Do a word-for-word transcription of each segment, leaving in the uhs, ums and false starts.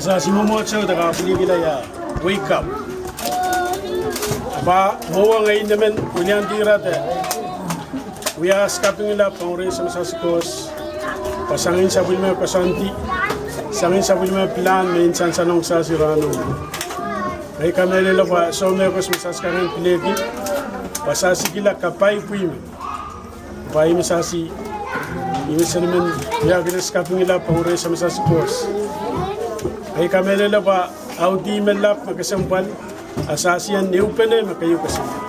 Sasi mwomwohdiso de kapwilihkihla ia wake up. Ahpw mwowe ngehi emen wiliandi ira de wia kapingkihla pwong rehn Samat Sasi Koht, pwe sangin sapwellime koasoandi, sangin sapwellime pilahn me I sansalong Sasi rahno. Ngehi kamehlele pwe soh mehkot me Sasi kak en pilehki, pwe Sasi kihla kapai pwihme. Pwe ih me Sasi, ih me Sasi men, ia kihla kapingkihla pwong rehn Samat Sasi Koht. Ngehi kamehlele pwe audi me lap me kesempwal, a Sasi en ehupene me keieu kesempwal.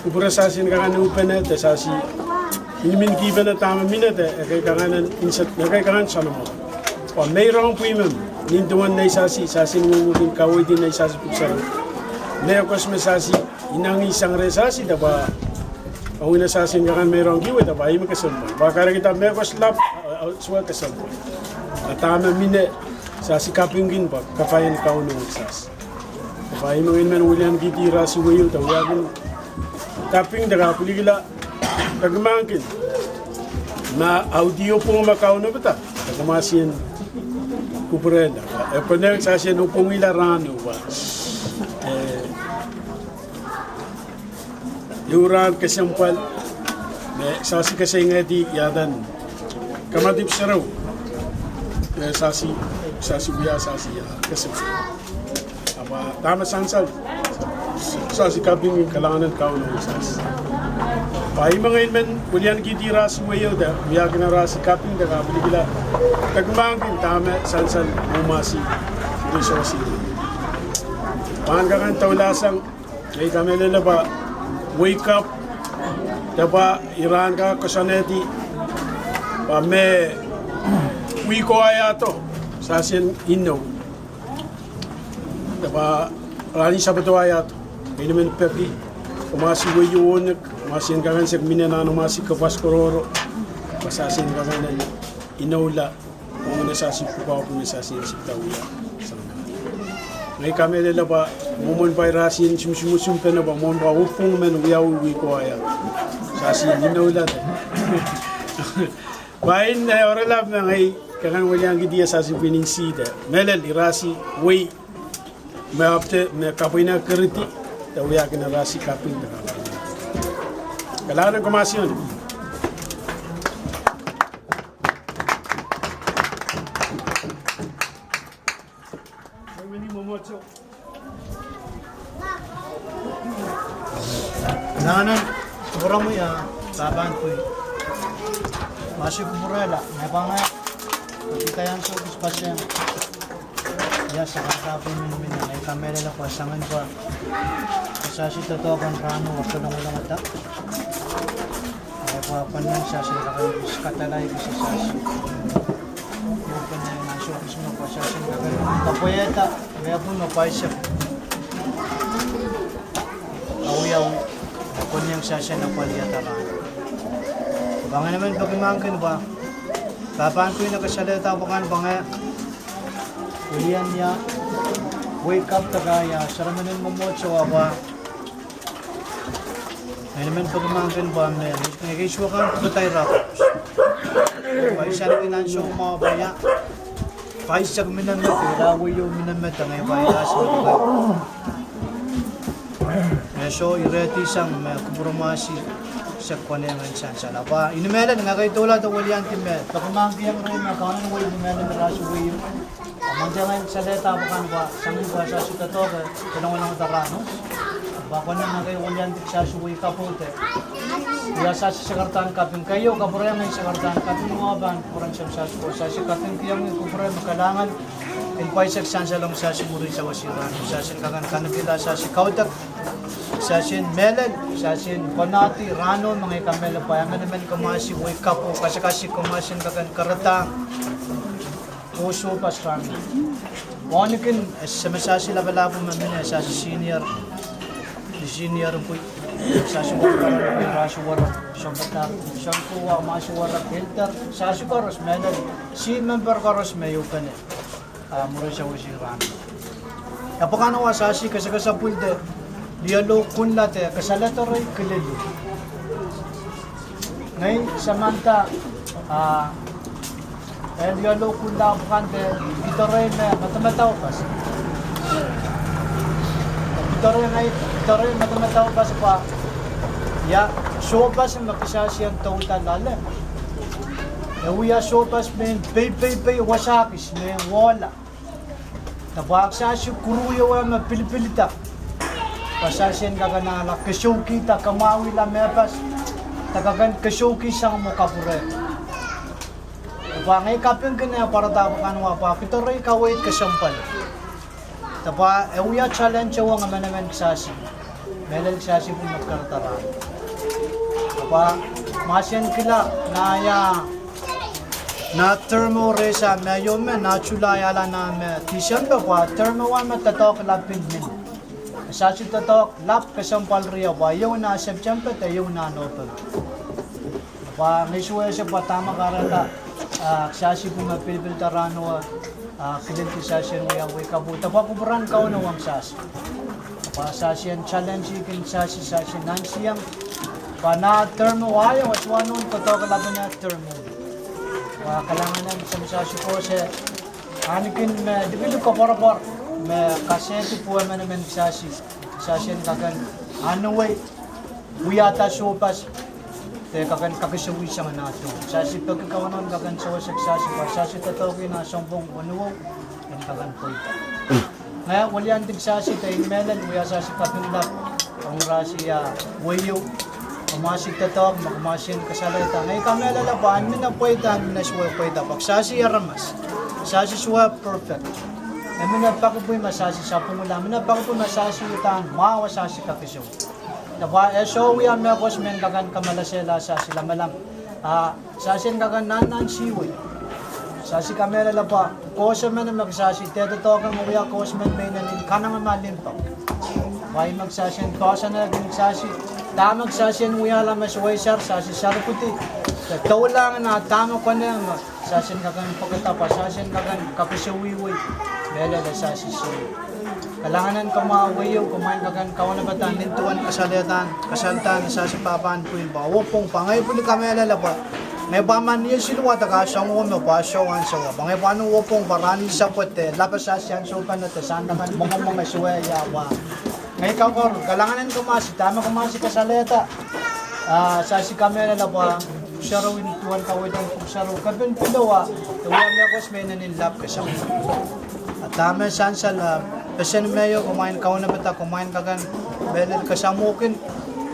Kupwure Sasi en kak en ehupene de Sasi miniminkihnpene dahme mine de ekei kak en, ekei kak en soanamwahu. Pwe meirong pwihme, nin duwen nei Sasi, Sasi en wehwehki kaweid nei Sasi pwuhk sarawi. Mehkot me Sasi inangih sang reh Sasi de pwe ong ine Sasi en kak en meirongkihwei de pwe ih me kesempwal. Pwe kahrehda mehkot lap, a, a, suwed kesempwal. A dahme mine Sasi kapingkin pwe kapai en Kauno Sasi. Pwe ih me ngehi men wiliankihdi ira siweieu de wia kin kaping de kapwilihkihla pekimahn kin ma audi pwong me Kauno pid a, e kamasi en kupwurehla. E konehng Sasi en pwongihla rahno pwe, eh, ehu rahn kesempwal me Sasi kesehngehdi iaduwen kamadipw sarawi. Eh, Sasi, Sasi wia, Sasi ia kesempwal. Ahpw dahme sansal, Sasi kapingkin kalahngan en Kauno Sasi. Pwe ih me ngehi men wiliankihdi ira siweieu de wia kin Sasi kaping de kapwilihkihla pekimahn kin dahme sansal mwomwahsi resource. Pahn kak en doulahsang, ngehi kamehlele pwe wake up, de pwe ira en kak koasoanehdi pwe me wihko aiahdo Sasi en inou. De pwe rahn en Sapado aiahdo, ngehi men peki, komwahsi wehio nek, komwahsi en kak en sehk mine nan omwahsi kapwas kororo, pwe Sasi en kak en inoula, mwohn me Sasi pwukoa, mwohn me Sasi en sipda wia. Ngehi kamehlele pwe mwomwen pwe ira Sasi en simsimwusimwpene pwe mwomwen pwe pwong men wiawi wihko aiahdo Sasi en inoula de. Pwe ih me oaralap me ngehi kak en wiliankihdi ia Sasi pwihn en sihda. Mehlel ira Sasi wei me ahpwete me kapweinei keridi, de wia kin ira Sasi kaping de kaping. Kalahngan en komwahsion. Nan kupwuromwi, ah, pahpahn pwihn. Ma se kupwurehla, me pahn ngehi, kitail ansou kis paseng. Ia, Sahpw, pahn mihmi, ngehi kamehlele pwe sangin pwe Sasi doadoahk en rahno e longolongada. Ahpw pahn nan Sasi kak en kis kadalahi kis Sasi. Io, pahn nan ansou kis me pwe Sasi kak en kapwaiada mepwuhn oh paisek awiawi, e konehng Sasi en apwaliada rahno. Pwe ngehi men pekimahn kin pwe pahpahn pwihn e kasalehda pwe kan pwe ngehi wilian ia wake up de ka ia seremenin mwomwohdiso pwe ngehi men pekimahn kin pwe me, ngehi kei suwed kan pwukada ira koaros. Pwe I sang kin ansou mwahu pwe ia paisek mine met, ira wehio mine met, ngehi pwe ira sehk. Me soh, I redi sang me kupwuromwahsi sehk konehng en sansal. Ahpw I ni mehlel, ngehi kei doula de wiliandi me pekimahn kihong ira me Kauno wei ni mehlel ira Sasi wei. Mante ngehi kasalehda pwe kan pwe sangin pwe Sasi doadoahk e longolongada rahno. Pwe konehng ngehi kei wiliandi Sasi wei kapwuredo. Ia Sasi sakaradahn kaping, keieu kapwurehng ngehi sakaradahn kaping, oh pahn kupwuren Samat Sasi pwe Sasi kapingkihong ih kupwure me kalahngan en paisek sansalong Sasi mwuri sawas rahno. Sasi en kak en kanekehla Sasi kaudok, Sasi en mehlel, Sasi en konehdi rahno me ngehi kamehlele pwe ngehi men komwahsi wei kapw, kasikasik komwahsi en kak en karadahn oh sohpas rahno. Onikin, eh, Samat Sasi lapalap me mihmi, Sasi senior, senior pwuhk, Sasi wara, Sasi wara, Sounpadahk, Sounkowa, Masi wara, elder, Sasi koaros mehlel, Sasi member koaros me ehupene, ah, mwuri sawas rahno. Ia pwe kan wa Sasi kesakesapwil de liolo kunla de kasalehda rei kilili. Ngehi samanda, ah, Eliolo kulla pwukan de, kihdo reh me madamadau pasi. Kihdo reh ngehi, kihdo reh madamadau pasi pwe ia sohte pasi me kisahsi en douda loale. E wia sohte pasi me peipei, pei wasa kis me wohla. De pwe kisahsi kuruio me pilipilda. Pwe kisahsi en kakan ale kesehkihda, kamwahwihla mehpasi. De kakan kesehki sang mwo kapwurehda. De pwe ngehi kapingki eh pwarada pwukan wet pwe kihdo reh kaweid kesempwal. De pwe e wia challenge ong emenemen kisahsi. Mehlel kisahsi pwe me kerda rahn. De pwe mahsen kihla nah ia, nah term o rehsa me ieu me nah July ale nah me December pwe term o me doadoahk lap pil mih. Kisahsi doadoahk lap kesempwal riau pwe ieu nah September de ieu nah November. Pwe ngehi sewese pwe dahme kahrehda, ah, kisahsi pwe me pilipilda rahno, ah, kilel kisahsi en wia wehi kapw. De pwe kupwuren Kauno ong kisahsi. Pwe kisahsi en challenge kin kisahsi, kisahsi nansiang. Pwe nah term o aio, e sohte nohn doadoahk lap en term o. Pwe kalahngan en kisahsi kose. Ahneki me lipilipil koapworopwor me kasehdi pwe emenemen kisahsi. Kisahsi en kakan anahne wiahda sohte pasi. De kakan kakesehwei sang nah tohn. Kisahsi peki Kauno en kakan sewese kisahsi pwe kisahsi doadoahk nah sounpwong weneu en kakan pweida. Ngehi weliandi kisahsi de I mehlel wia kisahsi kaping lap ong rahsi ia wehi ehu. Kumwail doadoahk me kumwail kasalehda. Ngehi kamehlele pwe ahn mine pweida, ahn mine sewese pweida pwe kisahsi aramas. Kisahsi sewese perfect. E mine peki pwe me kisahsi sapwungala, mine peki pwe me kisahsi uhdahn mwahu, kisahsi kakesehwei. De pwe e soh wia mehkot me en kakan kamwalehsela kisahsi lamalam. Ah, kisahsi en kakan nannansiwei. Kisahsi kamehlele pwe kos emen me kisahsi dehde doadoahk me wia kos emen me inenen kanengamah limpoak. Pwe ih me kisahsi en poahsoanehki kisahsi, dahme kisahsi en wiahla me sewese sar, kisahsi saripwidi. De doulahng nah dahme konehng me kisahsi en kakan pwekada pwe kisahsi en kakan kakesehwei. Mehlel kisahsi seri. Kalahngan en kumwail wehi ehu, kumwail kakan kaunopada nin duwen kasalehda, kasalehda kisahsi pahpahn pwihn pwe wopwong pwe ngehi pil kamehlele pwe ngehi pahn mie siluh wadek ah soangen me pwe soh ansou pwe ngehi pahn wopwong pwe rahn sapwede lap kisahsi ansou pene de sang kakan mwengomwenge sewese ia pwe ngehi kakor. Kalahngan en kumwail, dahme kumwail kasalehda. Ah, kisahsi kamehlele pwe pwuhk sarawi, duwen kaweid en pwuhk sarawi, kepin pil wia, e wia mehkot me inenen lap kesempwal. Ah, dahme sansal, ah, pesen me ieu kumwail kaunopada, kumwail kakan mehlel kasamwohkin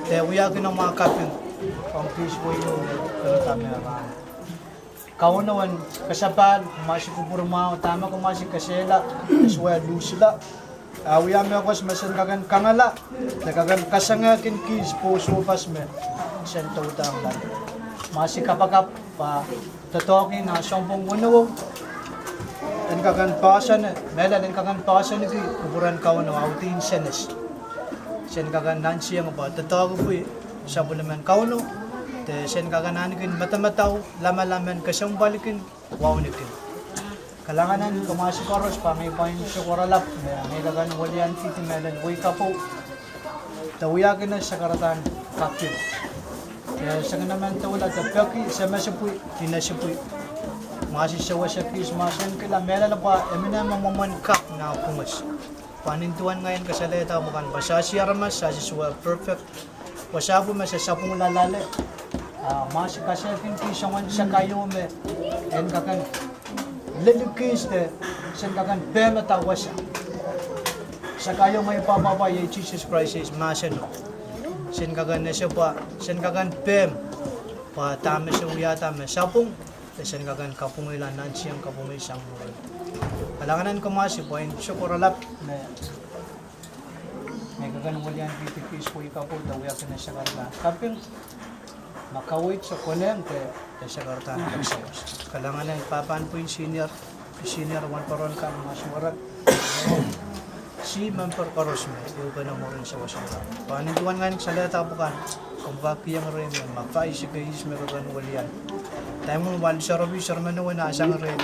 de wiahkin amwail kaping ong kihs wehi ehu me kerda me rahn. Kauno en kasapahl, kumwail kupwur mwahu, dahme kumwail kesehla, e sewese luhsla. Ah, wia mehkot me sen kakan kangala, de kakan kasangehkin kihs pwe sohte pasi me sen doudahng loale. Kumwail kapakap pwe doadoahk nah sounpwong weneu en kakan poahsoane, mehlel en kakan poahsoanki kupwuren Kauno audehn senes. Sen kakan nansiang pwe doadoahk pwe sapwellimen Kauno, de sen kakan ahneki madamadau lamalam en kesempwalki wauneki. Kalahngan en kumwail koaros pwe ngehi pwain sokohralap me ngehi kakan weliandi mehlel wehi kapw. De wiahkin eh sakaradahn kaping. De sangene men doula de peki, semesepwi, inesepwi. Kumwail sewese kihs, kumwail kihla mehlel pwe e mine mwomwen kapw nah pwungus. Pwe nin duwen ngehi kasalehda pwukan pwe kisahsi aramas, kisahsi sewese perfect. Pwe sapwung me se sapwungala loale. Ah, kumwail kasehkin kihs soangen sakaio me en kakan lelkihs de sen kakan pehmada wasa. Sakaio me pahpahpwa iei Sises Krais mahseno. Sen kakan ese pwe, sen kakan pehm pwe dahme se wiahda me sapwung, de sen kakan kapwungala nansiang kapwungih sang mwuri. Kalahngan en kumwail pwain sokohralap me ngehi kakan weliandi kihs wehi kapw de wiahkin eh sakaradahn kaping. Ma kaweid se konehng de sakaradahn kaping. Kalahngan en pahpahn pwihn senior, senior wahnpoaron kan, ma suwed. Senior member koaros me ehupene mwurin sewese. Pwe nin duwen ngehi kasalehda pwukan, komw kak kihong rehi me ma pais ke ihs me kakan welian. Dahme wahl sarawi sarawi me wia sang rehi.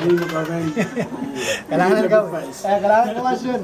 Kalahngan en kumwail, eh, kalahngan en kumwail.